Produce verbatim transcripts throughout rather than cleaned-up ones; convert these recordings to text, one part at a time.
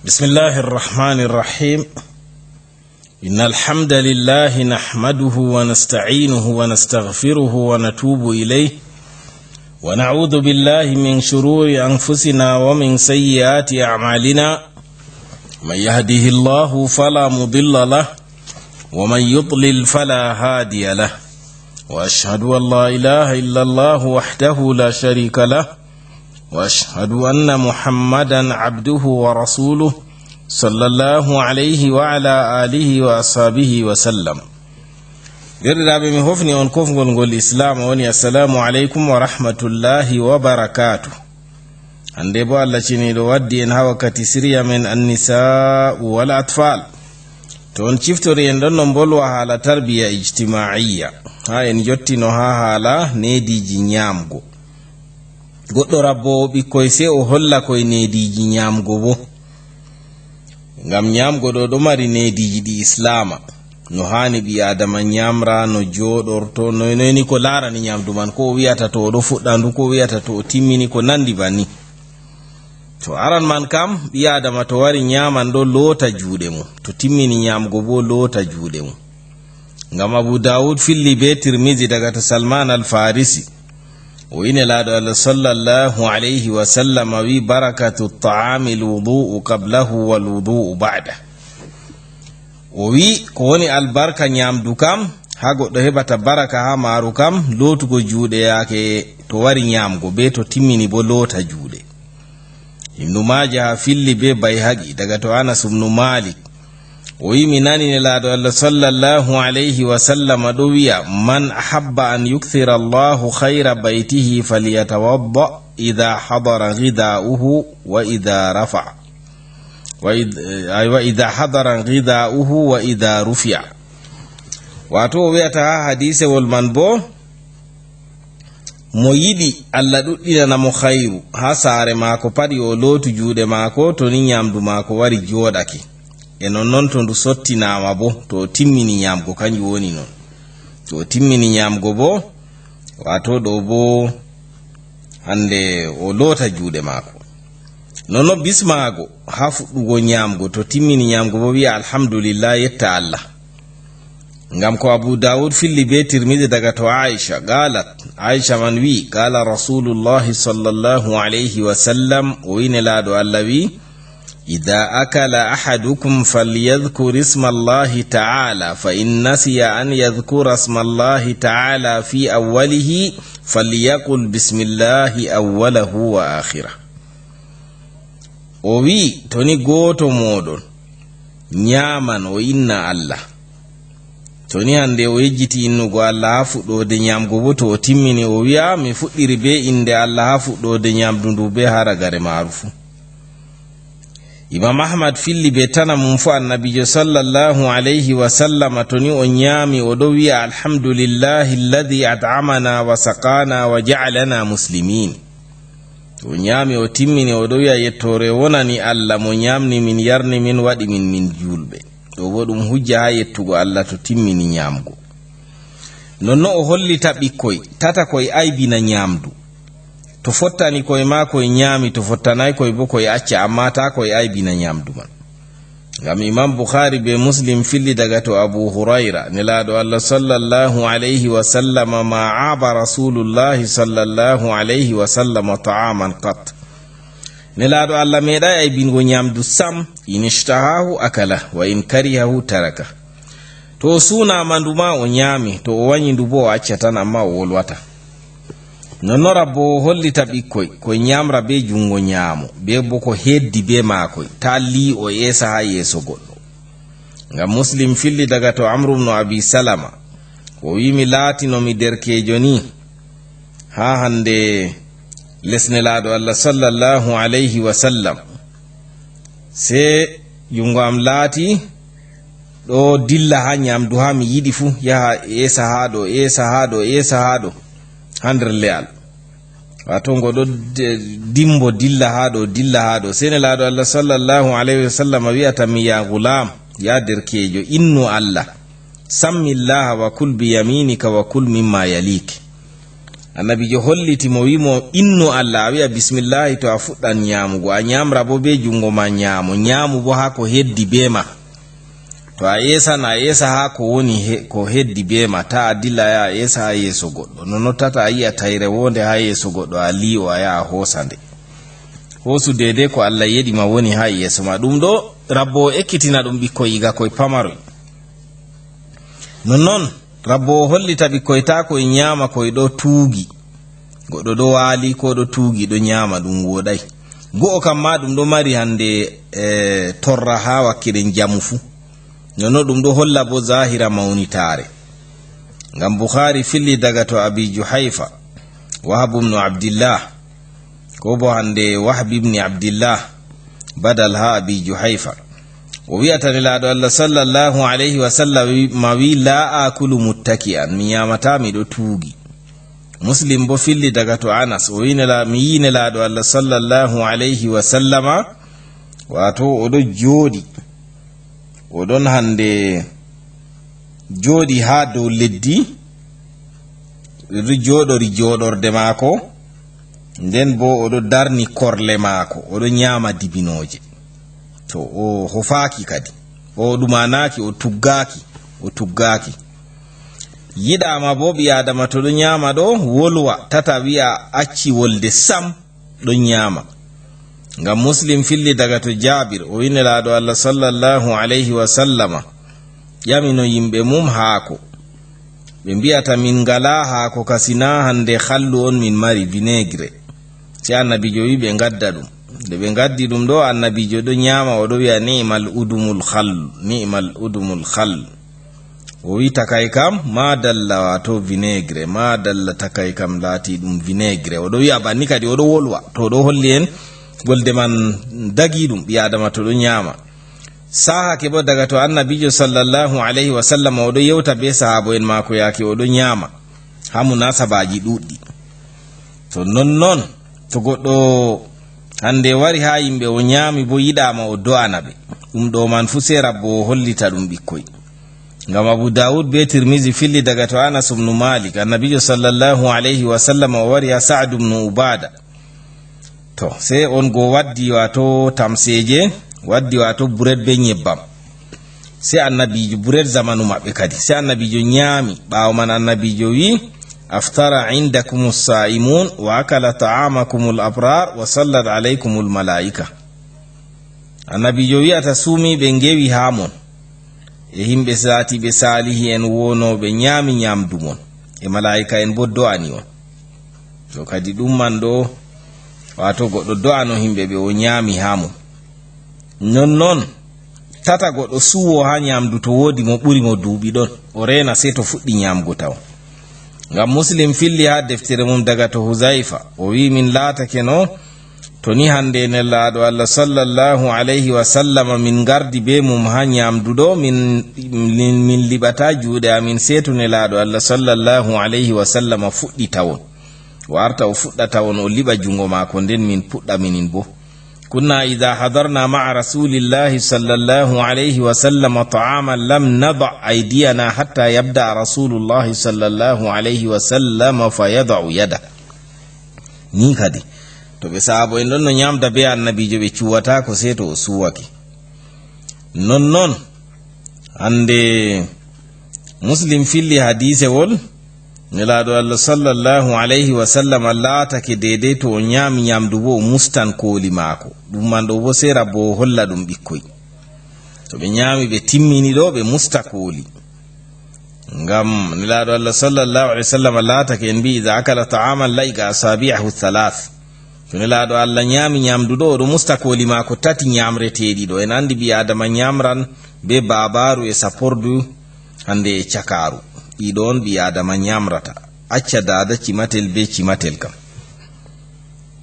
بسم الله الرحمن الرحيم. إن الحمد لله نحمده ونستعينه ونستغفره ونتوب إليه، ونعوذ بالله من شرور أنفسنا ومن سيئات أعمالنا. من يهده الله فلا مضل له، ومن يضلل فلا هادي له. وأشهد أن لا إله إلا الله وحده لا شريك له، وأشهد أن محمدا عبده ورسوله، صلى الله عليه وعلى آله وأصحابه وسلم. Deerɗiraaɓe, mi hofni on kofngol ngol Islaam, woni assalamu aleykum wa rahmatullahi wa barakaatu. Hannde bo Allah ceniiɗo waddi en haa wakkati siriya men Annisaa'u wal Atfaal. To on ciftori en ɗon no mbolwa haala tarbiya ijtimaa'iyya. Haa en jottino haa haala neediiji nyaamgo. Goɗɗo rabboowo ɓikkoy sey o holla koy neediiji nyaamgo bo. Ngam nyaamgo ɗo ɗo mari neediiji ɗi Islaama. No haani ɓii Aadama nyaamra, no jooɗorto, noy noy ni ko laarani nyaamdu man, ko o wi'ata to o ɗo fuɗɗa ndu, ko o wi'ata to o timmini, ko nanndi banni. To aran man kam, ɓii Aadama to wari nyaaman ɗo loota juuɗe mum. To timmini nyaamgo bo loota juuɗe mum. Ngam Abu Daawud filli be Tirmizi daga to Salman Al Farisi. O wi'i Nelaaɗo Allah sallallahu alayhi wa sallam wi, "Barakatu ta'ami al-wudu'u qablahu wal wudu'u ba'da." O wi'i, ko woni albarka nyaamdu kam, haa goɗɗo heɓata baraka haa maaru kam, lootugo juuɗe yaake to wari nyaamgo, be to timmini bo loota juuɗe. Ibnu Maaja haa filli be Bayhaqi daga to Anas ibnu Malik. O wi'i, mi nani Nelaaɗo Allah sallallahu alayhi wa sallam ɗo wi'a, "Man ahabba an yukthira Allahu khayra baytihi falyatawadda idha hadara ghida'uhu wa idha rafa'a." Wa id-, ay, "Wa idha hadara ghida'uhu wa idha rufi'a." Waato o wi'ata haa hadiisewol man bo, mo yiɗi Allah ɗuɗɗinana mo khayru haa saare maako pat, yo o lootu juuɗe maako, to ni nyaamdu maako wari jooɗake. E nonnon to ndu sottinaama bo, to o timmini nyaamgo, kanjum woni non. To o timmini nyaamgo bo, waato ɗo bo hannde o loota juuɗe maako. Nonno bismaago haa fuɗɗugo nyaamgo, to timmini nyaamgo bo wi'a alhamdulillah, yetta Allah. Ngam ko Abu Daawud filli be Tirmizi daga to Aisha, qalat, Aisha man wi'i, qala Rasulullahi sallallahu alayhi wa sallam, o wi'i Nelaaɗo Allah wi'i, "Idha akala ahadukum falyadhkur isma Allahi ta'ala, fa in nasiya an yadhkura isma Allahi ta'ala fi awwalihi, falyaqul bismillahi awwalahu wa akhirah." O wi'i, to ni gooto mooɗon nyaaman o inna Allah. To ni hannde o yejjiti innugo Allah haa fuɗɗoode nyaamgo bo, to o timmini o wi'a, "Mi fuɗɗiri be innde Allah haa fuɗɗoode nyaamdu ndu be haa ragare maaru fuu." Imam Ahmad filli be tana mum fuu Annabiijo sallallahu alayhi wa sallam, to ni o nyaami o ɗo wi'a, "Alhamdulillahi alladhi at'amana wa saqana wa ja'alana muslimin." To o nyaami o timmini o ɗo wi'a, "Yettoore wonani Allah mo nyaamni min, yarni min, waɗi min min juulɓe." Ɗo bo ɗum hujja haa yettugo Allah to timmini nyaamgo. Nonno o hollita ɓikkoy tata koy aybina nyaamdu. To fottani koy ma koy nyaami, to fottanaay koy bo koy acca, ammaa taa koy aybina nyaamdu man. Ngam Imam Bukhari be Muslim filli daga to Abu Hurayra, Nelaaɗo Allah sallallahu alayhi wa sallama ma aaba Rasulullahi sallallahu alayhi wa sallama ta'aman qat. Nelaaɗo Allah meeɗaay aybingo nyaamdu sam, in ishtahahu akala, wa in karihahu taraka. To o suunaama ndu ma o nyaami, to o wanyi ndu bo o acca tan, ammaa o wolwata. Nonno rabbo o hollita ɓikkoy, koy nyaamra be junngo nyaamo, be bo ko heeddi be maakoy, taa lii o eesa haa yeeso goɗɗo. Ngam Muslim filli daga to Amru ibnu Abi Salama, o wi'i, mi laatino mi derkeejo ni, haa hannde les Nelaaɗo Allah sallallahu alayhi wa sallam. Sey junngo am laati ɗo dilla haa nyaamdu haa mi yiɗi fuu, yaha eesa haa ɗo, eesa haa ɗo, eesa haa ɗo, haa nder le'al. Waato ngo ɗo de-, dimbo dilla haa ɗo, dilla haa ɗo. Sey Nelaaɗo Allah sallallahu alayhi wa sallam wi'ata mi, "Ya gulaam, ya derkeejo, innu Allah. Sammillaha wa kul bi yaminika wa kul mimma yalik." Annabiijo holliti mo, wi' mo, "Innu Allah, a wi'a bismillaahi to a fuɗɗan nyaamugo, a nyaamra bo bee junngo ma nyaamo, nyaamu bo haa ko heddi bee ma. To a eesan, a eesa haa ko woni he-, ko heddi bee ma, taa a dilla, a yaha a eesa haa yeeso goɗɗo. Nonnon tata a yi'a tayre woonde haa yeeso goɗɗo, a lii'o, a yaha a hoosa nde. Hoosu deydey ko Allah yeɗi ma woni haa yeeso ma." Ɗum ɗo, Rabbo o ekkitina ɗum ɓikkoy iga koy pamaroy. Nonnon, Rabbo o hollita ɓikkoy taa koy nyaama koy ɗo tuugi. Goɗɗo ɗo waali ko ɗo tuugi ɗo nyaama, ɗum wooɗay. Go'o kam maa ɗum ɗo mari hande, e, torra haa wakkere njamu fuu. Nonnon ɗum ɗo holla bo zaahira mawnitaare. Ngam Bukhaari filli daga to Abi Juhayfa, Wahab ibn Abdillah, ko bo hande Wahab ibn Abdillah, badal haa Abi Juhayfa. O wi'ata Nelaaɗo Allah sallallahu alayhi wa sallam wi-, ma wi, "La akulu muttaki'an, mi nyaamataa mi ɗo tuugi." Muslim bo filli daga to Anas, o wi'i Nela-, mi yi'i Nelaaɗo Allah sallallahu alayhi wa sallama, waato o ɗo jooɗi. O ɗon hande jooɗi haa dow leddi, o ɗo jooɗori jooɗorde maako, nden bo o ɗo darni korle maako, o ɗo nyaama dibinooje. To o hofaaki kadi, o ɗumanaaki, o tuggaaki, o tuggaaki. Yiɗaama bo ɓii Aadama to ɗo nyaama ɗo, wolwa, tata wi'a acci wolde sam. Ɗon nyaama. Ngam Muslim filli daga to Jaabir, o wi'i Nelaaɗo Allah sallallahu alayhi wa sallama ƴamino yimɓe mum haako. Ɓe mbi'ata, "Min ngalaa haako ka sinaa hande hallu on min mari, vinaigre." Sey Annabiijo wi'i ɓe ngadda ɗum. Nde ɓe ngaddi ɗum ɗo, Annabiijo ɗo nyaama, o ɗo wi'a, "Ni'mal udumul khall, ni'mal udumul khall." O wi'i, "Takay kam, maa dalla, waato vinaigre, maa dalla takay kam laati ɗum vinaigre." O ɗo wi'a banni kadi, o ɗo wolwa. To o ɗo holli en wolde man dagi ɗum, ɓii Aadama to ɗo nyaama. Saahake bo daga to Annabiijo sallallahu alayhi wa sallam, o ɗo yewta be sahaabo en maako yaake o ɗo nyaama haa munasabaaji ɗuuɗɗi. To nonnon, to goɗɗo hande wari haa yimɓe o nyaami bo yiɗaama o do'ana ɓe. Ɗum ɗo man fuu sey Rabbo o hollita ɗum ɓikkoy. Ngam Abu Dawud be Tirmizi filli daga to Anas ibn Malik, Annabiijo sallallahu alayhi wa sallam o wari haa Sa'd ibn Ubada. To, sey on go waddi waato tamseeje, waddi waato bured be nyebbam. Sey Annabiijo, bured zamanu maɓɓe kadi. Sey Annabiijo nyaami, ɓaawo man Annabiijo wi'i, "Aftara indakumus sa'imun wa akala ta'amakumul abrar wa sallat alaykumul malaa'ika." Annabiijo wi'ata suumiiɓe ngewi haa mon, e yimɓe laatiiɓe saalihi'en wonooɓe nyaami nyaamdu mon, e malaa'ika'en bo do'ani on. To kadi ɗum man ɗo, waato goɗɗo do'ano yimɓe ɓe o nyaami haa mum. Nonnon, tata goɗɗo suuwo haa nyaamdu to woodi mo ɓuri mo duuɓi ɗon, o reena sey to fuɗɗi nyaamgo tawon. Ngam Muslim filli haa deftere mum daga to Huzayfa, o wi'i, "Min laatake no, to ni hande Nelaaɗo Allah sallallahu alayhi wa sallama min ngardi be mum haa nyaamdu ɗo, min, min, min liɓata juuɗe amin, sey to Nelaaɗo Allah sallallahu alayhi wa sallama fuɗɗi tawon. O arta o fuɗɗa tawon, o liɓa junngo maako, nden min puɗɗa minin bo. Kunna idha hadarna ma'a Rasulillahi sallallahu alayhi wa sallama ta'aman lam nada' aydiyana hatta yabda'a Rasulullahi sallallahu alayhi wa sallama fa yada'u yada." Ni kadi, to ɓe sahaabo en ɗon no nyaamda be Annabiijo, ɓe cuwataako sey to o suwake. Nonnon, hande Muslim filli hadiisewol, Nelaaɗo Allah sallallahu alayhi wa sallam laatake deydey to o nyaami nyaamdu bo o mustan kooli maako. Ɗum man ɗo bo sey Rabbo o holla ɗum ɓikkoy. To ɓe nyaami ɓe timmini ɗo, ɓe musta kooli. Ngam Nelaaɗo Allah sallallahu alayhi wa sallam laatake en mbi'i, "Idha akala ta'aman la'iqa asabi'ahu thalath." To Nelaaɗo Allah nyaami nyaamdu ɗo, o ɗo musta kooli maako tati nyaamreteeɗi ɗo. En anndi ɓii Aadama nyaamran be baabaaru e sapordu, hande e cakaaru. Ɗiɗo on ɓii Aadama nyaamrata. Acca daada cimatel be cimatel kam.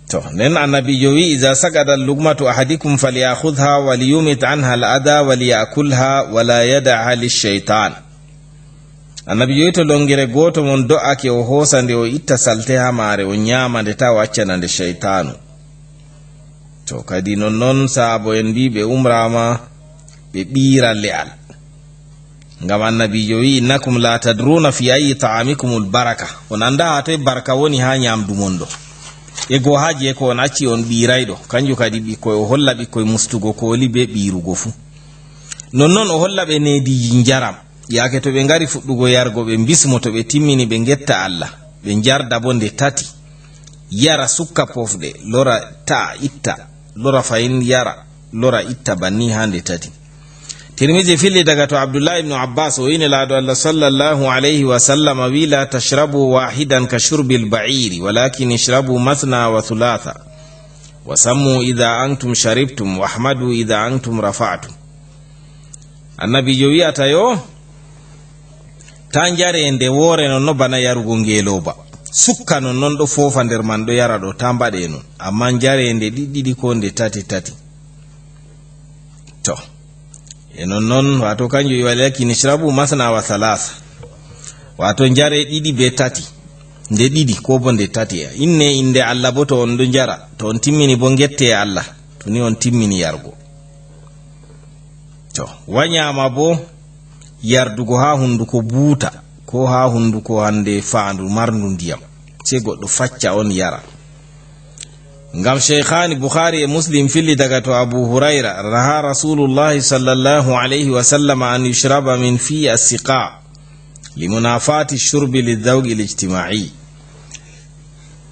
To, nden Annabiijo wi'i, "Iza saqadat luqmatu ahadikum falyakhudhha walyumit anha al-adha walyakulha wala yada'ha lish-shaytan." Annabiijo wi'i, "To longere gooto mon do'ake, o hoosa nde, o itta salte haa maare, o nyaama nde, taa o accana nde shaytaanu." To, kadi nonnon sahaabo en mbi'i ɓe umraama ɓe ɓiira le'al. Ngam Annabiijo wi'i: "Innakum la tadruna fi ayyi ta'amikumul baraka." On anndaa haa toy barka woni haa nyaamdu mon ɗo. E goo haa jey ko on acci on ɓiirayɗo, kanjum kadi ɓikkoy, o holla ɓikkoy mustugo kooli bee ɓiirugo fuu. Nonnon o holla ɓe neediiji njaram. Yaake to ɓe ngari fuɗɗugo yargo, ɓe bismo, to ɓe timmini ɓe ngetta Allah. Ɓe njarda boo nde tati. Yara sukka pofɗe, lora ta'a itta, lora fahin yara, lora itta banni haa nde tati. Tirmidhi filli daga to Abdullah ibn Abbas, o wi'i Nelaaɗo Allah sallallahu alayhi wa sallam wi'i: "La tashrabu wahidan ka shurbil ba'iri, walakin ishrabu mathna wa thulatha. Wa sammu idha antum sharibtum, wahmadu idha antum rafa'tum." Annabiijo wi'ata yo, "Taa njare nde woore nonno bana yarugo ngeelooba. Sukka nonnon ɗo foofa nder man ɗo yara ɗo, taa mbaɗe non. Ammaa njare nde ɗiɗi ɗiɗi koo nde tati tati." To, e nonnon, waato kanjum wi'i: "Walakin ishrabu mathna wa thalatha." Waato njare ɗiɗi bee tati, nde ɗiɗi koo boo nde tati. Inne innde Allah boo to on ɗo njara, to on timmini boo ngette Allah, to ni on timmini yargo. To, wanyaama boo yardugo haa hunduko buuta, koo haa hunduko hande faandu marndu ndiyam, sey goɗɗo facca on yara. Ngam Shaykhaani Bukhaari e Muslim filli daga to Abu Hurayra, naha Rasulullahi sallallahu alayhi wa sallam an yushraba min fi as-siqa, li munafati shurbi li dhawqi al-ijtima'i.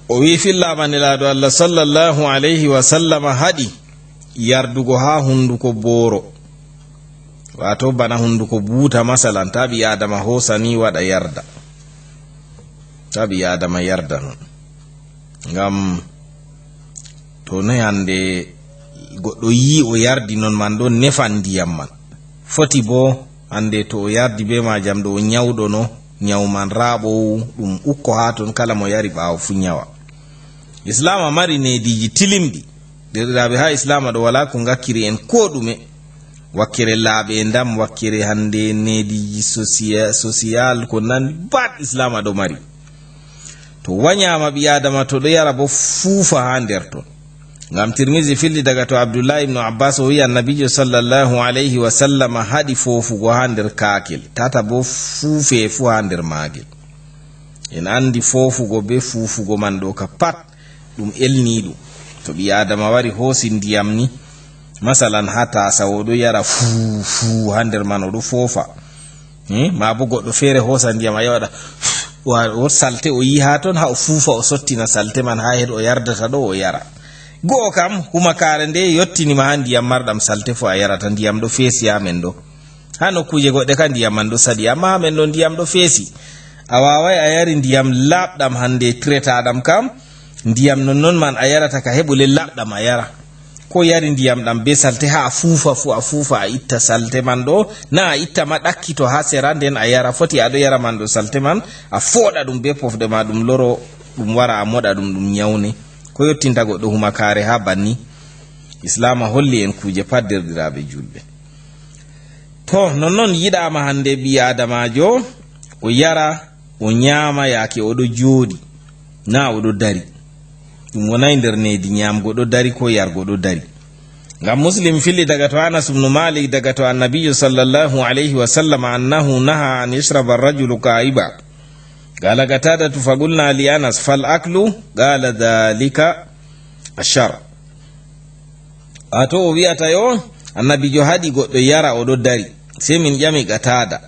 O wi'i fillaama Nelaaɗo Allah sallallahu alayhi wa sallam haɗi yardugo haa hunduko booro, waato bana hunduko buuta, masalan, taa ɓii Aadama hoosa ni waɗa yarda. Taa ɓii Aadama yarda non. Ngam to noy hande goɗɗo yi'i o yardi non man ɗon nefan ndiyam man. Foti boo hande to o yardi bee maajam ɗo o nyawɗo no, nyaw man raaɓowu ɗum ukko haa ton, kala mo yari ɓaawo fuu nyawa. Islaama mari neediiji tilimɗi. Deerɗiraaɓe, haa Islaama ɗo walaa ko ngakkiri en koo ɗume. Wakkere laaɓe e ndam, wakkere hande neediiji sosiya-, sosiyal, ko nandi bat Islaama ɗo mari. To wanyaama ɓii Aadama to ɗo yara boo fuufa haa nder ton. Ngam Tirmidhi filli daga to Abdullahi ibn Abbas o wi'i Annabiijo sallallahu alayhi wa sallam haɗi foofugo haa nder kaakel, tata boo fuufe fuu haa nder maagel. En anndi foofugo bee fuufugo man ɗo ka pat ɗum elniiɗum. To ɓii Aadama wari hoosi ndiyam ni, masalan haa taasawo o ɗo yara fuu, fuu haa nder man o ɗo foofa. Hmm? Maa boo goɗɗo feere hoosa ndiyam a yi'a waɗa, wa-, o salte o yi'i haa ton, haa o fuufa o sottina salte man haa heeɗo o yardata ɗo o yara. Go'o kam, humakaare nde yottini ma haa ndiyam marɗam salte fuu a yarata, ndiyam ɗo feesi haa men ɗo. Haa nokkuuje goɗɗe kam ndiyam man ɗo saɗi, ammaa haa men ɗo ndiyam ɗo feesi. A waaway a yari ndiyam laaɓɗam hande tiretaaɗam kam, ndiyam nonnon man a yarata ka heɓule laaɓɗam a yara. Ko yari ndiyam ɗam bee salte haa a fuufa fuu, a fuufa a itta salte man ɗo, na a itta ma ɗakkito haa sera nden a yara. Foti a ɗo yara man ɗo salte man, a fooɗa ɗum bee pofɗe ma ɗum loro, ɗum wara a moɗa ɗum, ɗum nyawne. Ko yottinta goɗɗo humakaare haa banni? Islaama holli en kuuje pat, deerɗiraaɓe juulɓe. To, nonnon yiɗaama hande ɓii Aadamaajo o yara, o nyaama yaake o ɗo jooɗi, na o ɗo dari. Ɗum wonaay nder needi nyaamgo ɗo dari ko yargo ɗo dari. Ngam Muslim filli daga to Anas ibn Malik, daga to Annabiijo sallallahu alayhi wa sallam, annahu naha an yashraba ar-rajulu qa'iman. Qala Qatadatu, fa qulna li Anas, fal aklu? Qala dhalika ashar. Waato o wi'ata yo, Annabiijo haɗi goɗɗo yara o ɗo dari. Sey min ƴami Qatada,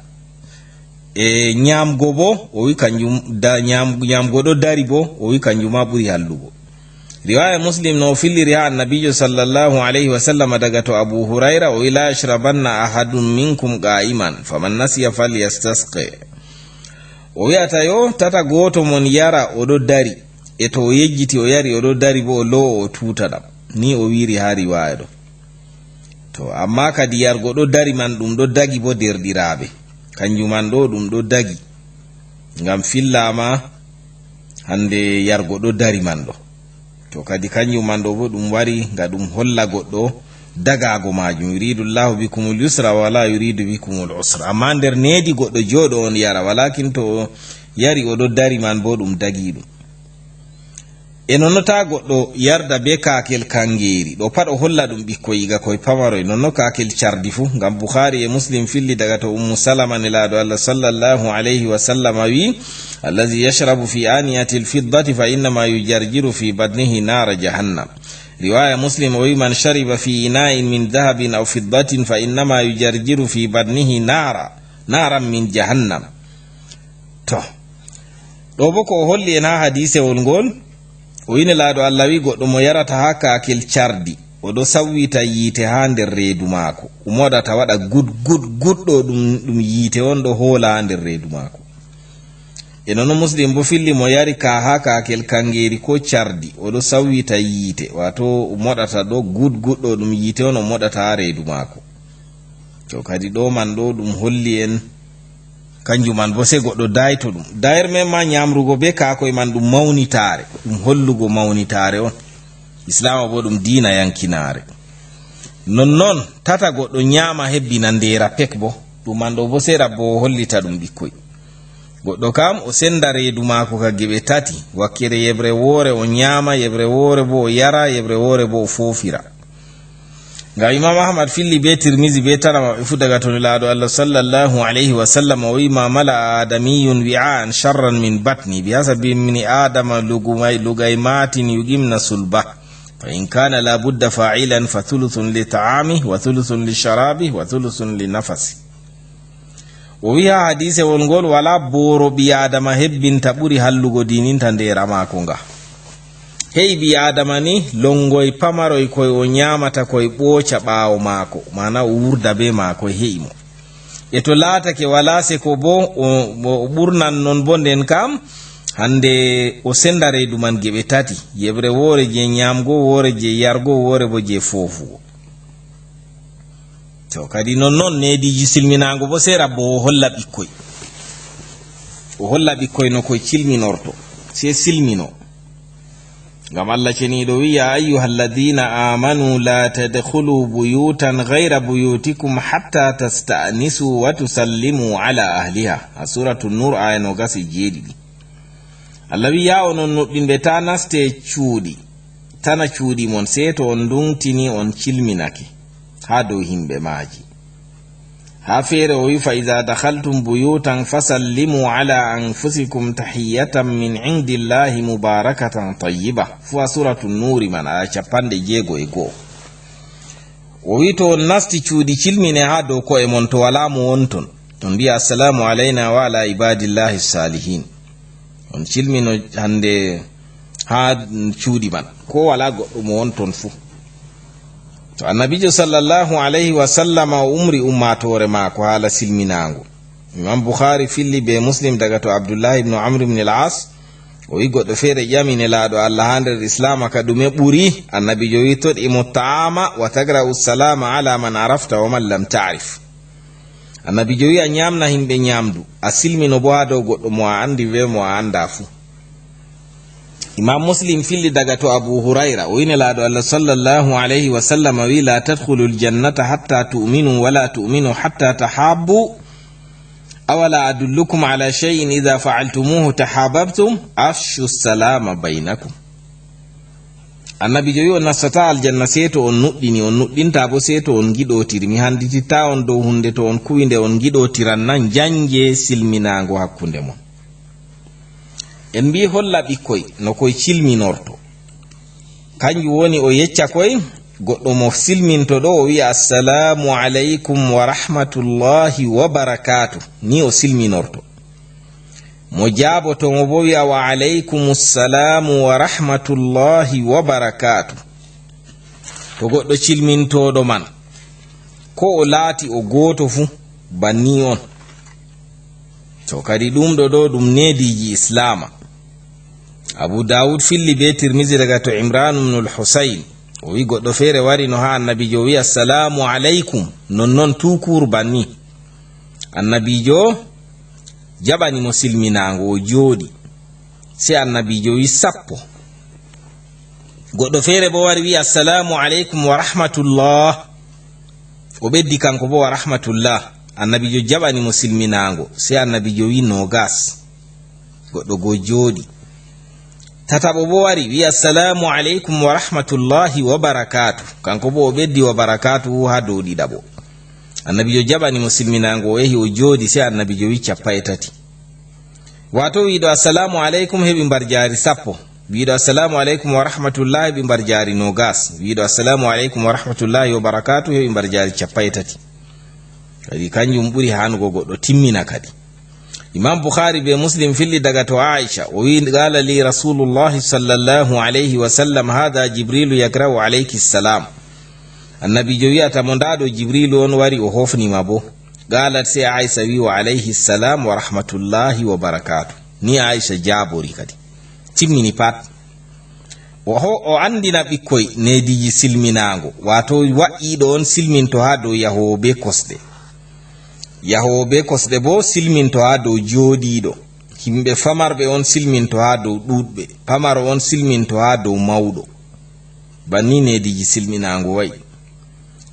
e nyaamgo bo? O wi kanjum da-, nyaam-, nyaamgo ɗo dari bo? O wi kanjum ma ɓuri hallugo. Riwaaya Muslim no o filliri haa Annabiijo sallallahu alayhi wa sallam daga to Abu Hurayra, o wi, "La yashrabanna ahadun minkum qa'iman, faman nasiya falyastasqi." O wi'ata yo, tata gooto mon yara o ɗo dari, e to o yejjiti o yari o ɗo dari bo o loowo o tuuta ɗam. Ni o wi'iri haa riwaaya ɗo. To, ammaa kadi yargo ɗo dari man ɗum ɗo dagi bo, deerɗiraaɓe. Kanjum man ɗo ɗum ɗo dagi. Ngam fillaama hande yargo ɗo dari man ɗo. To kadi kanjum man ɗo bo ɗum wari nga ɗum holla goɗɗo dagaago maajum. Yuridu Allahu bikumul yusra wala yuridu bikumul usra. Ammaa nder needi goɗɗo jooɗo on yara, walakin to o yari o ɗo dari man bo ɗum dagi ɗum. E nonno taa goɗɗo yarda bee kaakel kaŋgeeri. Ɗo pat o holla ɗum ɓikkoy iga koy pamaroy. Nonno kaakel cardi fuu. Ngam Bukhaari e Muslim filli daga to Ummu Salama, Nelaaɗo Allah sallallahu alayhi wa sallama wi'i, "Allazi yashrabu fi aniyati al-fiddati fa innama yujarjiru fi batnihi nara jahannam." Riwaya Muslim o wi'i, "Man shariba fi ina'in min dhahabin aw fiddatin fa innama yujarjiru fi batnihi nara, naran min jahannam." To, ɗo bo ko o holli en haa hadiisewol ngol, o wi'i Nelaaɗo Allah wi'i, "Goɗɗo mo yarata haa kaakel cardi, o ɗo sawwita yiite haa nder reedu maako. O moɗata waɗa gud, gud, gud ɗo ɗum, ɗum yiite on ɗo hoola haa nder reedu maako." E nono Muslim bo filli mo yari ka haa kaakel kaŋgeeri ko cardi, o ɗo sawwita yiite, waato o moɗata ɗo gud, gud ɗo ɗum yiite on o moɗata haa reedu maako. To kadi ɗo man ɗo ɗum holli en, kanjum man bo sey goɗɗo dayto ɗum. Dayir men ma nyamrugo be kaakoy man ɗum mawnitaare, ɗum hollugo mawnitaare on. Islaama bo ɗum diina yankinaare. Nonnon, tata goɗɗo nyama hebbina ndeera pek bo. Ɗum man ɗo bo sey rabbo o hollita ɗum ɓikkoy. Goɗɗo kam o senda reedu maako ka geɓe tati, wakkere yeɓre woore o nyama, yeɓre woore bo o yara, yeɓre woore bo o foofira. Ngam Imam Ahmad filli be Tirmizi be tana maɓɓe fu daga to Nelaaɗo Allah sallallahu alayhi wa sallam o wi'i, "Ma mala'a adamiyun wi'aan sharran min batni, bi hasabi ibni Adama lugumay-, lugaymatin yuqimna sulba. Fa in kana la budda fa'ilan fa thuluthun li ta'ami, wa thuluthun li sharabi, wa thuluthun li nafasi." O wi'i haa hadiisewol ngol, "Walaa booro ɓii Aadama hebbinta ɓuri hallugo diininta ndeera maako nga." Hey ɓii Aadama ni, longoy pamaroy koy o nyaamata koy ɓooca ɓaawo maako, maana o wurda bee maako, he'i mo. E to laatake walaa seko boo, o, o, o ɓurnan non boo nden kam, hande o senda reedu man geɓe tati, yeɓre woore jey nyaamgo, woore jey yargo, woore boo jey foofugo. To, kadi non non neediiji silminaango bo, sey rabbo o holla ɓikkoy. O holla ɓikkoy no koy cilminorto. Sey silmino. Ngam Allah ceniiɗo wi'i, "Ya ayyuhalladhina amanu la tadkhulu buyutan ghayra buyutikum hatta tasta'nisu wa tusallimu ala ahliha." Ha Suratu Nur, aya noogas e jeeɗiɗi. Allah wi'i, "Ya onon nuɗɗinɓe, ta naste cuuɗi, tana cuuɗi mon, sey to on nduŋtini, on cilminake haa dow himɓe maaji." Haa feere o wi'i, "Fa iza dakhaltum buyutan fasallimu ala anfusikum tahiyyatan min indillahi mubarakatan tayyiba." Fu a Suratu Nuuri man, aya cappanɗe jeego e go'o. O wi'i, "To on nasti cuuɗi, cilmine haa dow ko'e mon, to walaa mo wonton. On mbi'a, 'Assalamu alayna wa ala ibadillahi salihin.'" On cilmino hande haa cuuɗi man, ko walaa goɗɗo mo won ton fuu. To Annabiijo sallallahu alayhi wa sallama o umri ummaatoore maako haala silminaango. Imam Bukhari filli be Muslim daga to Abdullahi ibn Amr ibn al-As, o wi'i goɗɗo feere ƴami Nelaaɗo Allah haa nder Islaama ka ɗume ɓuri? Annabiijo wi'i, "Tut'imu ta'ama wa tagra'u salama ala man arafta wa man lam ta'rif." Annabiijo wi'i, "A nyaamna himɓe nyaamdu, a silmino bo haa dow goɗɗo mo a anndi be mo a annda fuu." Imam Muslim filli daga to Abu Hurayra, o wi'i Nelaaɗo Allah sallallahu alayhi wa sallam wi'i, "La tadkhulul jannata hatta tu'minu wa la tu'minu hatta tahabbu. Awala adullukum ala shay'in idha fa'altumuhu tahabbtum? Afshu salama baynakum." Annabiijo wi'i, "On nastataa aljanna sey to on nuɗɗini, on nuɗɗintaa bo sey to on ngiɗootiri. Mi hannditittaa on dow huunde to on kuwi nde on ngiɗootiran na? Njannge silminaango hakkunde mon." En mbi'i holla ɓikkoy no koy cilminorto. Kanjum woni o yecca koy, goɗɗo mo silminto ɗo o wi'a, "Assalaamu alaykum wa rahmatullahi wa barakaatu." Ni o silminorto. Mo jaaboto mo bo wi'a, "Wa alaykumu salaamu wa rahmatullahi wa barakaatu." To goɗɗo cilmintooɗo man, ko o laati o gooto fuu, banni on. To kadi ɗum ɗo ɗo ɗum neediiji Islaama. Abu Dawud filli be Tirmizi daga to Imran ibn al-Husayn. O wi goɗɗo feere wari no haa Annabiijo, o wi, "Assalaamu alaykum." Non non tuukur banni. Annabiijo jaɓani mo silminaango, o jooɗi. Sey Annabiijo wi, "Sappo." Goɗɗo feere bo wari wi, "Assalaamu alaykum wa rahmatullah." O ɓeddi kanko bo, "Wa rahmatullah." Annabiijo jaɓani mo silminaango. Sey Annabiijo wi, "Noogas." Goɗɗo go jooɗi. Tataɓo bo wari, wi, "Assalamu aleykum wa rahmatullahi wa barakatuh." Kanko bo o ɓeddi "wa barakatuhu" haa dow ɗiɗaɓo. Annabiijo jaɓani mo silminaango, o yehi o jooɗi, sey Annabiijo wi, "Cappa e tati." Waato wiiɗo "Assalamu aleykum" heɓi mbarjaari sappo. Wiiɗo "Assalamu aleykum wa rahmatullahi" heɓi mbarjaari noogas. Wiiɗo "Assalamu aleykum wa rahmatullahi wa barakatuh" heɓi mbarjaari cappa e tati. Kadi kanjum ɓuri haanugo goɗɗo timmina kadi. Imam Bukhari be Muslim filli daga to Aisha, o wi, "Qala li Rasulullahi sallallahu alayhi wa sallam, 'Hadha Jibrilu yaqra'u alayki salam.'" Annabiijo wi'ata mo, "Ndaa ɗo Jibrilu on wari, o hofni ma bo." Qalat, sey Aisha wi, "Wa alayhi salam wa rahmatullahi wa barakatuh." Ni Aisha jaabori kadi. Timmini pat. O ho-, o anndina ɓikkoy neediiji silminaango, waato wa'iiɗo on silminto haa dow yahoowo bee kosɗe. Yahoowo bee kosɗe boo silminto haa dow jooɗiiɗo. Yimɓe famarɓe on silminto haa dow ɗuuɗɓe. Pamaro on silminto haa dow mawɗo. Banni neediiji silminaango wa'i.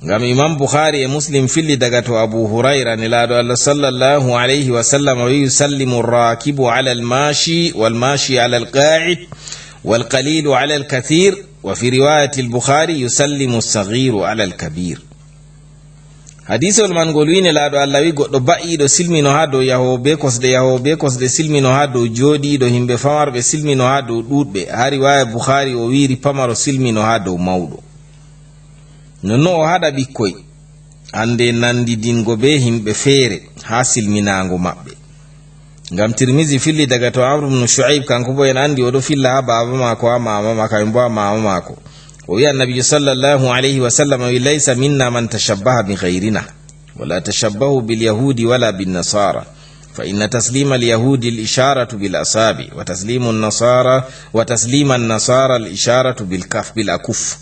Ngam Imam Bukhari e Muslim filli daga to Abu Hurayra, Nelaaɗo Allah sallallahu alayhi wa sallam wi, "Yusallimu ar-rakibu ala al-mashi, wal-mashi ala al-qa'id, wal-qalilu ala al-kathir, wa fi riwayati al-Bukhari, yusallimu as-saghiru ala al-kabir." Hadiisol man ngol wi, Nelaaɗo Allah wi, "Goɗɗo ba'iiɗo silmino haa dow yahoowo bee kosɗe, yahoowo bee kosɗe silmino haa dow jooɗiiɗo, yimɓe famarɓe silmino haa dow ɗuuɗɓe." Haa riwaya Bukhari o wi'iri, "Pamaro silmino haa dow mawɗo." Nonno o haɗa ɓikkoy hande nandidingo be himɓe feere haa silminaango maɓɓe. Ngam Tirmizi filli daga to Amr ibn Shu'aib, kanko bo en andi o ɗo filla haa baaba maako, haa mama ma-, kamɓe bo haa mama maako. O wi'i Annabiijo sallallahu alayhi wa sallam wi, "Laysa minna man tashabbaha bi ghayrina, wala tashabbahu bil yahudi wala bin nasara, fa inna taslima al yahudi al isharatu bil asabi, wa taslimu an nasara, wa taslima an nasara al isharatu bil kaf, bil akuf."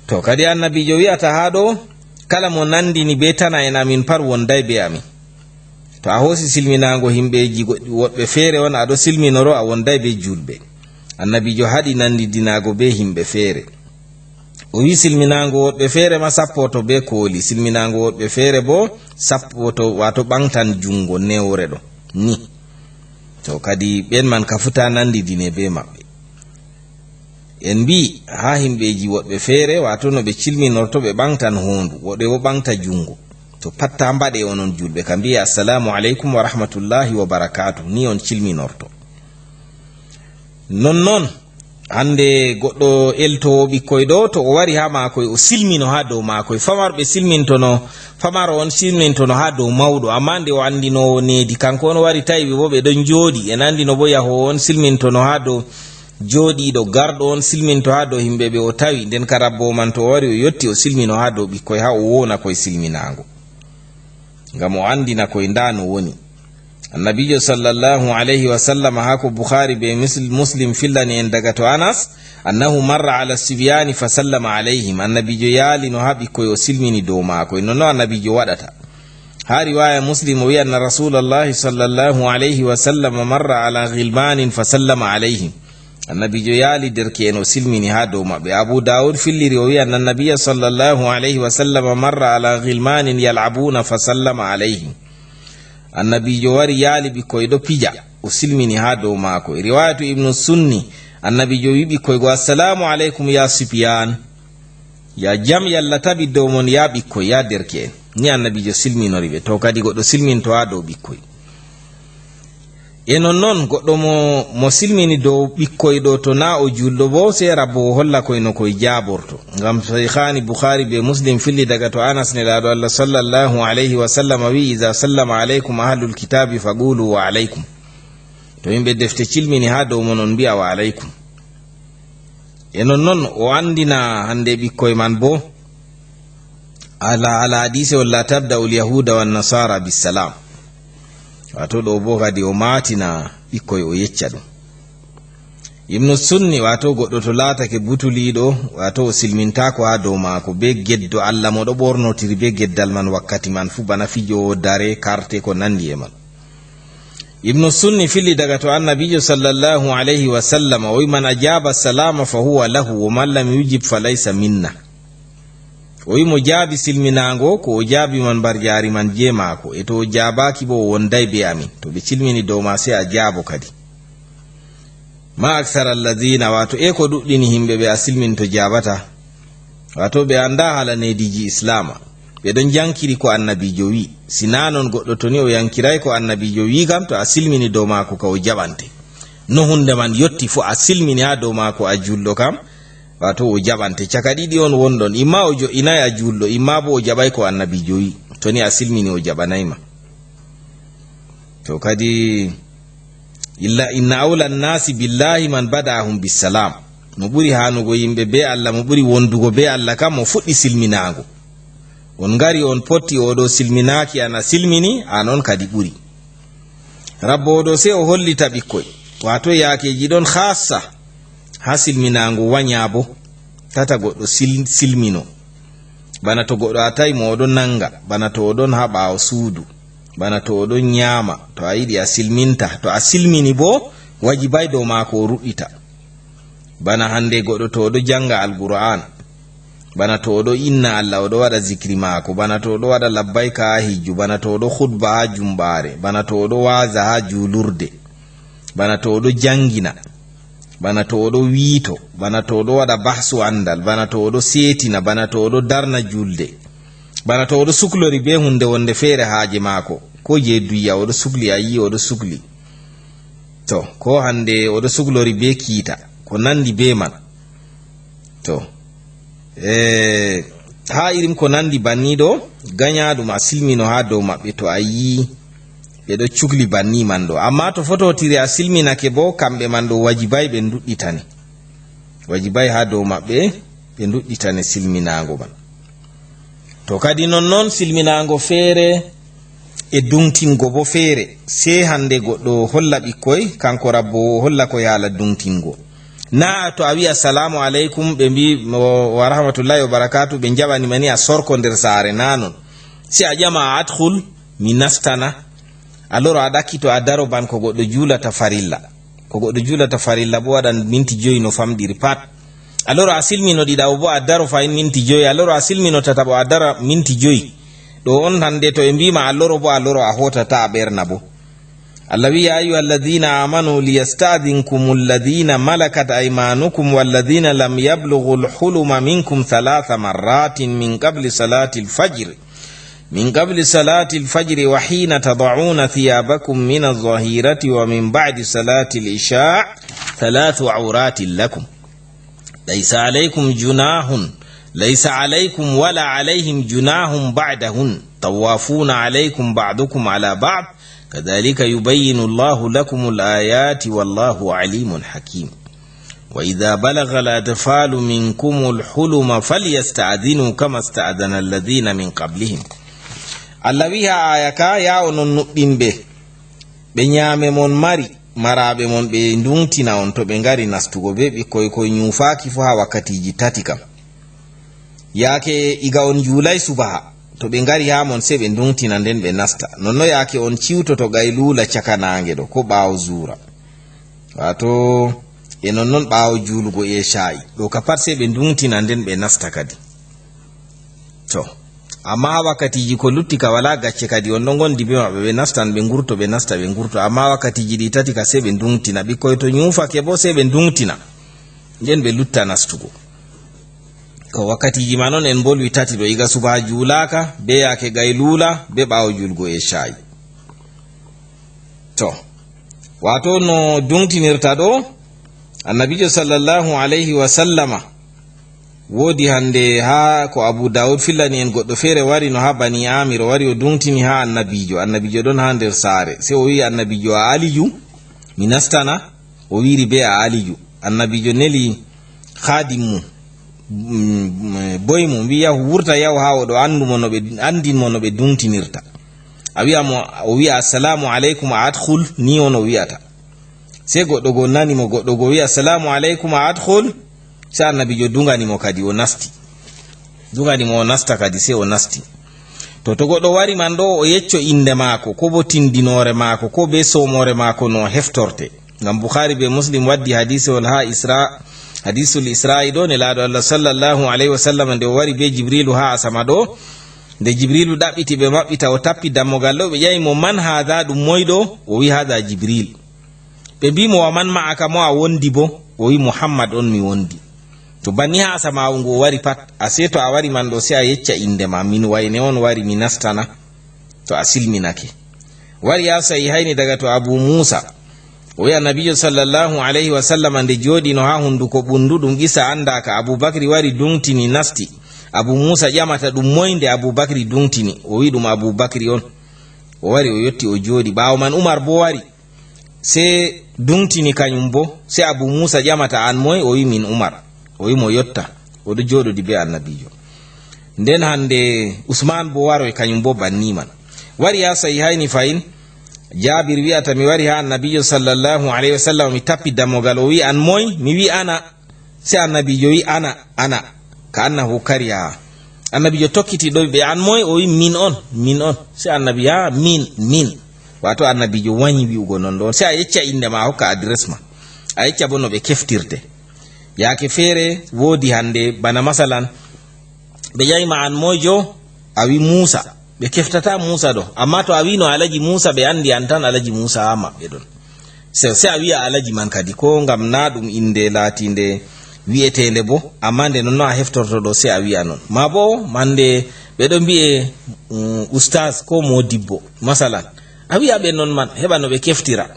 To, kadi Annabiijo wi'ata haa ɗo, kala mo nandini be tana'en amin par wonday be amin. To a hoosi silminaango himɓeeji goɗɗi, woɗɓe feere on a ɗo silminoro, a wonday be juulɓe. Annabiijo haɗi nandidinaago be himɓe feere. O wi'i silminaango woɗɓe feere ma sappoto be kooli, silminaango woɗɓe feere bo sappoto, waato ɓaŋgtan juŋngo newre ɗo. Ni. To, kadi ɓen man ka futa nandidine be maɓɓe. En mbi'i haa himɓeeji woɗɓe feere, waato no ɓe cilminorto, ɓe ɓaŋgtan hoondu, woɗɓe bo ɓaŋgta juŋngo. To pat ta mbaɗe onon juulɓe, ka mbi'e, "Assalamu aleykum wa rahmatullahi wa barakaatuh," ni on cilminorto. Nonnon, hande goɗɗo eltowo ɓikkoy ɗo, to o wari haa maakoy, o silmino haa dow maakoy. Famarɓe silmintono, famaro on silmintono haa dow mawɗo, ammaa nde o anndinowo needi, kanko on wari tawi ɓe bo ɓe ɗon jooɗi, en anndino bo yahoowo on silmintono haa dow jooɗiiɗo, garɗo on silminto haa dow himɓe ɓe o tawi, nden ka rabbowo man to o wari o yotti o silmino haa dow ɓikkoy haa o wowna koy silminaango. Ngam o anndina koy ndaa no woni. Annabiijo sallallahu alayhi wa sallam haa ko Bukhari be Misl-, Muslim fillani en daga to Anas, annahu marra ala sibyani fa sallama alayhim. Annabiijo yaalino haa ɓikkoy o silmini dow maakoy. Nonno Annabiijo waɗata. Haa riwaaya Muslim o wi'i anna Rasulallahi sallallahu alayhi wa sallam marra ala ghilmanin fa sallama alayhim. Annabiijo yaali derke'en o silmini haa dow maɓɓe. Abu Dawud filliri o wi'i anna Nabiyya sallallahu alayhi wa sallam marra ala ghilmanin yal'abuna fa sallama alayhim. Annabiijo wari yaali ɓikkoy ɗo pija, o silmini haa dow maako. Riwaayatu Ibnu Sunni, Annabiijo wi'i ɓikkoy go, "Assalamu alaykum ya sibyan." Ya jam Yalla taɓi dow mon, ya ɓikkoy, ya derke'en. Ni Annabiijo silminori ɓe. To kadi goɗɗo silminto haa dow ɓikkoy. E nonnon, goɗɗo mo, mo silmini dow ɓikkoy ɗo, to naa o juulɗo bo, sey rabbo o holla koy no koy jaaborto. Ngam Saykhani Bukhari be Muslim filli daga to Anas, Nelaaɗo Allah sallallahu alayhi wa sallam wi'i, "Iza sallama alaykum ahlul kitabi faqulu wa alaykum." To yimɓe defte cilmini haa dow mon, on mbi'a wa alaykum. E nonnon o anndina hannde ɓikkoy man boo, ala, ala hadiise on, "La tabda'u al-yahuda wan-nasara bis-salam." Waato ɗo boo kadi o maatina ɓikkoy, o yecca ɗum. Ibnu Sunni, waato goɗɗo to laatake butuliiɗo, waato o silmintaako haa dow maako, bee geddo Allah mo ɗo ɓornotiri bee geddal man wakkati man fuu, bana fijoowo dare, karte, ko nanndi e man. Ibnu Sunni fili daga to Annabiijo sallallahu alayhi wa sallam, o wi, "Man ajaaba salama fa huwa lahu, wa man lam yujib fa laysa minna." O wi, "Mo jaabi silminaango, ko o jaabi man mbarjaari man jee maako, e to o jaabaaki bo, o wonday bee amin. To ɓe cilmini dow ma, sey a jaabo kadi." Ma aksara alladina, wato e ko ɗuɗɗini himɓe ɓe a silminto jabata. Wato ɓe anda hala nediiji islama. Ɓe ɗon jankiri ko annabijo wi. Si na non goɗɗo to ni o yankirai ko annabijo wi kam, to a silmini dow mako ka o jaɓante. No hunde man yotti fu a silmini ha dow mako a julɗo kam, wato o jaɓante. Caka ɗiɗi on wonɗon, imma o jo'inai a julɗo, imma bo o jaɓai ko annabijo wi. To ni a silmini o jaɓanai ma. To kadi, illa inna awla nnasi billahi man bada'ahum bissalam. Mo ɓuri hanugo yimɓe be Allah, mo ɓuri wondugo be Allah kam, mo fuɗɗi silminago. On ngari on potti, o ɗo silminaki, an a silmini, an on kadi ɓuri. Rabbo o ɗo sei o hollita ɓikkoy. Wato yakeji ɗon khassa ha silminago wanya bo. Tata goɗɗo sil-, silmino. Bana to goɗɗo a tawi mo o ɗon nanga, bana to o ɗon ha ɓawo suudu, bana to o ɗon nyama, to a yiɗi a silminta, to a silmini bo, wajibai dow mako o ruɗɗita. Bana hande goɗɗo to o ɗo janga Alqur'an, bana to o ɗo inna Allah, o ɗo waɗa zikri mako, bana to o ɗo waɗa labbaika ha hijju, bana to o ɗo khutba ha jumɓare, bana to o ɗo waza ha julurde, bana to o ɗo jangina, bana to o ɗo wiito, bana to o ɗo waɗa bahsu andal, bana to o ɗo setina, bana to o ɗo darna julde, bana to o ɗo suklori be hunde wonde feere haaje mako, ko je duya o ɗo sukli, a yi o ɗo sukli. To, ko hande o ɗo suklori be kiita, ko nandi be man. To, e, ha irin ko nandi banni ɗo, ganya ɗum a silmino ha dow maɓɓe to a yi ɓe ɗo cukli banni man ɗo. Amma to fototiri a silminake bo, kamɓe man ɗo wajibai ɓe nduɗɗitane. Wajibai ha dow maɓɓe, ɓe nduɗɗitane silminago man. To kadi non non silminago feere e duŋtingo bo feere. Sei hande goɗɗo holla ɓikkoy, kanko rabbo o holla ko yaala duŋtingo. Na to a wi'i, "Assalamu alaikum," ɓe mbi, "Wa rahmatullahi wa barakatuh," ɓe jaɓani ma ni a sorko nder saare, na non. Sei a ƴama, "A adkhul, mi nastana?" A loro a ɗakkito a daro ban ko goɗɗo julata farilla. Ko goɗɗo julata farilla bo waɗan minti joyi no famɗiri pat. A loro a silmino ɗiɗaɓo bo a daro fahin minti joyi. A loro a silmino tataɓo a dara minti joyi. Ɗo on hande to ɓe mbima a loro bo a loro a hotata a ɓerna bo. Allah wi, "Ya ayyuha alladhina amanu liyasta'dhinkum alladhina malakat aymanukum walladhina lam yablughu alhuluma minkum thalatha marratin min qabli salati alfajr." من قبل صلاة الفجر وحين تضعون ثيابكم من الظهيرة ومن بعد صلاة العشاء ثلاث عورات لكم. ليس عليكم جناح، ليس عليكم ولا عليهم جناح بعدهن، طوافون عليكم بعضكم على بعض، كذلك يبين الله لكم الآيات والله عليم حكيم. وإذا بلغ الأطفال منكم الحلم فليستأذنوا كما استأذن الذين من قبلهم. Allah wi ha aya ka, "Ya onon nuɗɗinɓe, ɓe nyaame mon mari, maraaɓe mon ɓe nduŋtina on to ɓe ngari nastugo be ɓikkoy koy nyuufaaki fu ha wakkatiiji tati kam." Yaake iga on juulay subaha, to ɓe ngari haa mon, sey ɓe nduŋtina, nden ɓe nasta. Nonno yaake on ciwtoto gayluula caka naange ɗo, ko ɓaawo zuura. Waato, e nonnon ɓaawo juulugo eeshaa'i. Ɗo ka pat sey ɓe nduŋtina, nden ɓe nasta kadi. To, amma haa wakkatiiji ko lutti ka walaa gacce kadi, on ɗon ngondi bee maɓɓe, ɓe nastan, ɓe ngurto, ɓe nasta, ɓe ngurto. Amma wakkatiiji ɗi tati ka sey ɓe nduŋtina. Ɓikkoy to nyuufake boo, sey ɓe nduŋtina. Nden ɓe lutta nastugo. Ko wakkatiiji man on en mbolwi tati ɗo, iga subaa juulaaka, bee yaake gayluula, bee ɓaawo juulgo eeshaa'i. To, waato no duŋtinirta ɗo, Annabiijo sallallahu alayhi wa sallama, woodi hande haa ko Abu Dawud fillani en, goɗɗo feere wari no haa Bani Amir, o wari o duŋtini haa Annabiijo. Annabiijo ɗon haa nder saare. Sey o wi'i Annabiijo, "A aliju? Mi nastana?" O wi'iri bee a aliju. Annabiijo neli khaadim mum, mm, boy mum, wi'i, "Yahu, wurta, yahu haa o ɗo anndu mo no ɓe, anndin mo no ɓe duŋtinirta." A wi'a mo, o wi'a, "Assalamu aleykum, a adkhul," ni on o wi'ata. Sey goɗɗo go nani mo, goɗɗo go wi'a, "Assalamu aleykum, a adkhul." Sey Annabiijo duŋani mo kadi, o nasti. Duŋani mo o nasta kadi, sey o nasti. To, to goɗɗo wari man ɗo, o yecco innde maako, ko bo tindinoore maako, ko be soomoore maako no heftorte. Ngam Bukhari be Muslim waddi hadiisewol haa Isra, hadiisul Isra'i ɗo, Nelaaɗo Allah sallallahu alayhi wa sallam nde o wari be Jibriilu haa asama ɗo, nde Jibriilu ɗaɓɓiti ɓe maɓɓita, o tappi dammogal ɗo, ɓe ƴami mo, "Man haadha?" Ɗum moy ɗo? O wi'i, "Haadha Jibriil." Ɓe mbii mo, "Wa man ma'aka, mo a wondi bo?" O wi'i, "Muhammad on mi wondi." To banni haa asamaawu ngu o wari pat, a sey to a wari man ɗo, sey a yecca innde ma, min wayne on wari mi nastana, to a silminake. Wari haa Sahihayni daga to Abu Muusa, o wi'i Annabiijo sallallahu alayhi wa sallam nde jooɗino haa hunnduko ɓunndu, ɗum qissa anndaaka, Abu Bakri wari duŋtini nasti. Abu Muusa ƴamata ɗum moy nde Abu Bakri duŋtini, o wi'i ɗum Abu Bakri on. O wari o yotti o jooɗi. Ɓaawo man Umar boo wari. Sey duŋtini kanyum boo, sey Abu Muusa ƴamata, "An moy?" O wi'i, "Min Umar." O wi'i mo yotta, o ɗo jooɗodi bee Annabiijo. Nden hannde Usmaan boo waroy kanyum boo banni man. Wari haa Sahihayni fahin, Jaabir wi'ata, "Mi wari haa Annabiijo sallallahu alayhi wa sallam, mi tappi dammogal." O wi'i, "An moy?" Mi wi'i, "Ana." Sey Annabiijo wi'i, "Ana, ana." Ka annahu kariha. Annabiijo tokkiti ɗo, ɓe, "An moy?" O wi'i, "Min on, min on." Sey Annabi, "Haa, min, min." Waato Annabiijo wanyi wi'ugo non ɗon. Sey a yecca innde ma, a hokka adres ma. A yecca boo no ɓe keftirte. Yaake feere woodi hannde, bana masalan, ɓe ƴami ma, "An moyjo?" A wi'i, "Muusa." Ɓe keftataa Muusa ɗo. Ammaa to a wi'no Alaji Muusa, ɓe anndi an tan Alaji Muusa haa maɓɓe ɗon. Sey, sey a wi'a Alaji man kadi, koo ngam naa ɗum innde laatiinde wi'eteende boo, ammaa nde non no a heftorto ɗo, sey a wi'a non. Maa boo, mande ɓe ɗon mbi'e, mm, ustaas koo moodibbo, masalan. A wi'a ɓe non man, heɓa no ɓe keftira.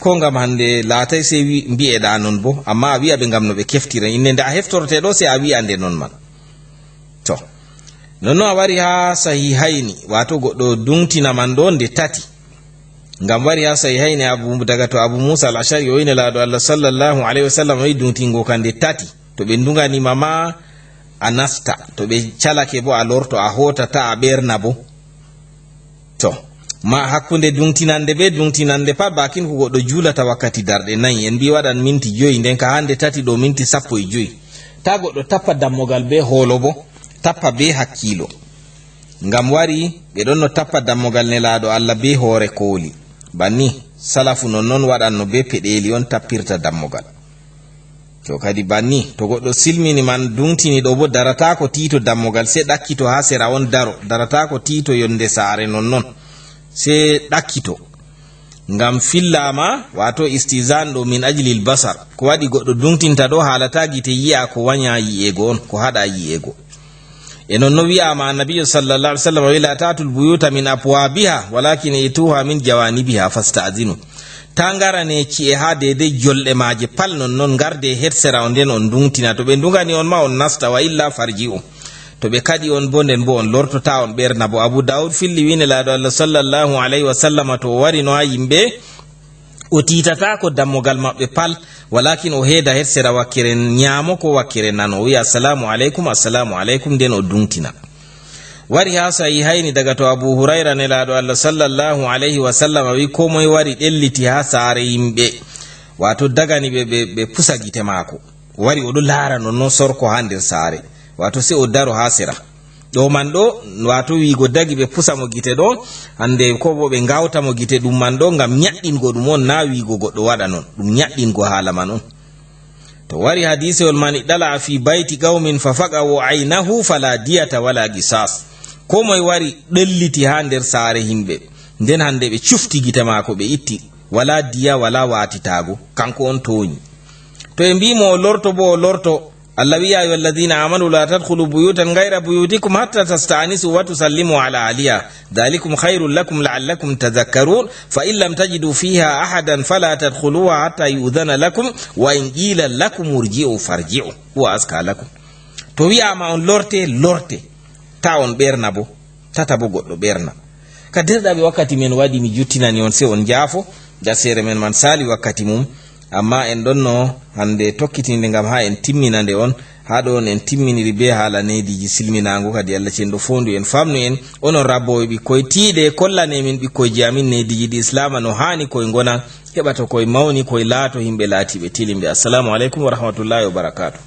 Koo ngam hannde laatay sey wi-, mbi'eɗaa non boo, ammaa a wi'a ɓe ngam no ɓe keftira. Innde nde a heftorte ɗo, sey a wi'a nde non man. To, nonno a wari haa Sahihayni, waato goɗɗo duŋtina man ɗo nde tati. Ngam wari haa Sahihayni Abu, daga to Abu Muusa al-Ash'ari, o wi'i Nelaaɗo Allah sallallahu alayhi wa sallam o wi'i duŋtingo ka nde tati. To ɓe nduŋani ma ma, a nasta. To ɓe calake boo, a lorto, a hootata, a ɓerna boo. To, ma hakkunde duŋtinande bee duŋtinande pat, baakin ko goɗɗo juulata wakkati darɗe nayi. En mbii waɗan minti joyi, nden ka hande tati ɗo minti sappo e joyi. Taa goɗɗo tappa dammogal bee hoolo boo, tappa bee hakkiilo. Ngam wari, ɓe ɗonno tappa dammogal Nelaaɗo Allah bee hoore kooli. Banni, salafu nonnon waɗanno bee peɗeeli on tappirta dammogal. To kadi banni, to goɗɗo silmini man, duŋtini ɗo boo, darataako tiito dammogal, sey ɗakkito haa sera on daro, darataako tiito yonde saare nonnon, sey ɗakkito. Ngam fillaama, waato istizan ɗo min ajlil basar. Ko waɗi goɗɗo duŋtinta ɗo? Haala taa gite yi'a ko wanya yi'ego on, ko haɗa yi'ego. E non no wi'aama, Annabiijo sallallahu alaihi wasallam wi'i, "La ta'tul buyuta min abwabiha, walakin ituha min jawanibiha fasta'zinu." Taa ngarane ci'e haa deydey jolɗe maaje pal, non non ngarde het sera on, nden on nduŋtina. To ɓe nduŋani on ma, on nasta, wa illa farji'u. To ɓe kaɗi on boo, nden boo on lorto, taa on ɓerna boo. Abu Dawud filli wi'i, Nelaaɗo Allah sallallahu alaihi wasallama to o wari no haa yimɓe, o tiitataako dammogal maɓɓe pal, walakin o heeda het sera wakkere nyaamo ko wakkere nano, o wi'a, "Assalamu alaikum, assalamu alaikum," nden o duŋtina. Wari haa Sahihayni daga to Abu Hurayra, Nelaaɗo Allah sallallahu alaihi wa sallam wi'i, "Koo moy wari ɗelliti haa saare yimɓe, waato dagani ɓe, ɓe, ɓe pusa gite maako. O wari o ɗo laara non non sorko haa nder saare, waato sey o daro haa sera." Ɗo man ɗo, waato wi'igo dagi ɓe pusa mo gite ɗo, hande ko bo ɓe ngawta mo gite, ɗum man ɗo ngam nyaɗɗingo ɗum on, na wi'igo goɗɗo waɗa non. Ɗum nyaɗɗingo haala man on. To wari hadisewol man, "Iɗɗala fi bayti qawmin fa faqa'u aynahu fala diyata wala qisas." Ko moye wari ɗelliti haa nder saare himɓe, nden hande ɓe cufti gite maako, ɓe itti, wala diya, wala watitaago, kanko on tooñi. To ɓe mbii mo o lorto bo, o lorto, Allah wi'i, "Ya ayyuhalladhina amanu la tadkhulu buyutan ghayra buyutikum hatta tasta'nisu wa tusallimu ala ahliha. Dhalikum khayrun lakum la'allakum tadhakkarun. Fa in lam tajidu fiha ahadan fala tadkhuluha hatta yu'dhana lakum wa in qila lakum irji'u farji'u huwa azka lakum." To wi'aama on lorte, lorte. Ta on ɓerna bo. Tata bo goɗɗo ɓerna. Ka derɗaaɓe, wakkati men waɗi, mi juttinani on, sey on njaafo. Dasere men man saali wakkati mum. Amma en ɗonno hande tokkitinde ngam haa en timmina nde on. Haa ɗo on en timminiri be haala neediji silminaango, kadi Allah cenɗo foondu en, famnu en. Onon rabbooɓe ɓikkoy, tiiɗe, kollane min ɓikkoyji amin neediji ɗi Islaama no haani koy ngona, heɓa to koy mawni, koy laato himɓe laatiiɓe tilimɓe. Assalamu alaikum wa rahmatullahi wa barakatuh.